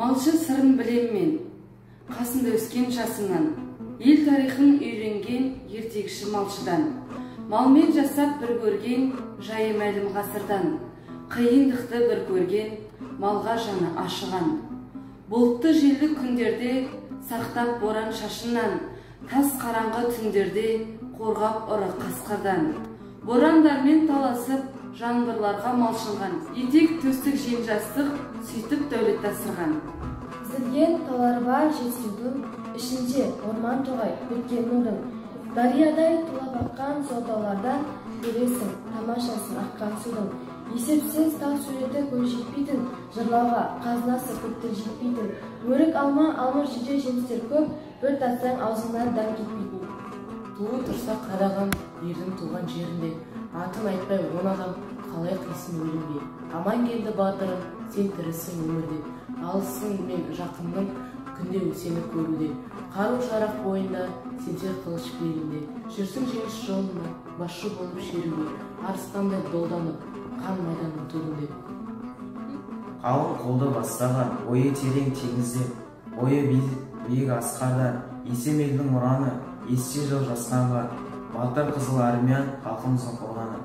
Малшы сырын білем мен, қасында өскен жасымнан, ел тарихын үйренген ертегіші малшыдан. Малмен жасап бір көрген, жайы мәлім ғасырдан, қиындықты бір көрген, малға жаны ашыған. Бұлтты желді күндерде сақтап боран шашыннан, тас қараңғы түндерде қорғап ұры қасқырдан. Борандармен таласып, жаңбырларға малшынған, етек төстік жем жастық, сөйтіп дәулет асырған. Тізілген таулар бар Жетісудың, ішінде орман тоғай біткен нұрың. Дариядай тулап аққан сол таулардан көресің тамашасын аққан судың. Есепсіз тау суреті көз жетпейтін, жырлауға қазынасы көптің жетпейтін. Өрік, алма, алмұрт, жиде жемістер көп, бір татсаң аузыңнан дәм кетпейтін. Туы тұрса қараған ердің туған жерінде, атын айтпай он адам қалай қисын өлімге. Аман келді батырым, сен тірісің өмірде, алысың мен жақынның күнде сені көруде. Қару жарақ бойында, семсер қылыш белінде, жүрсің жеңіс жолына, басшы болып шеруге, арыстандай долданып, қан майданның төрінде. Қалың қолды бастаған, ойы терең теңізде, ойы биік асқарда, Есем елдің ұраны, есте жоқ жасқанға, батыр қызыл армия халқымыздың қорғаны.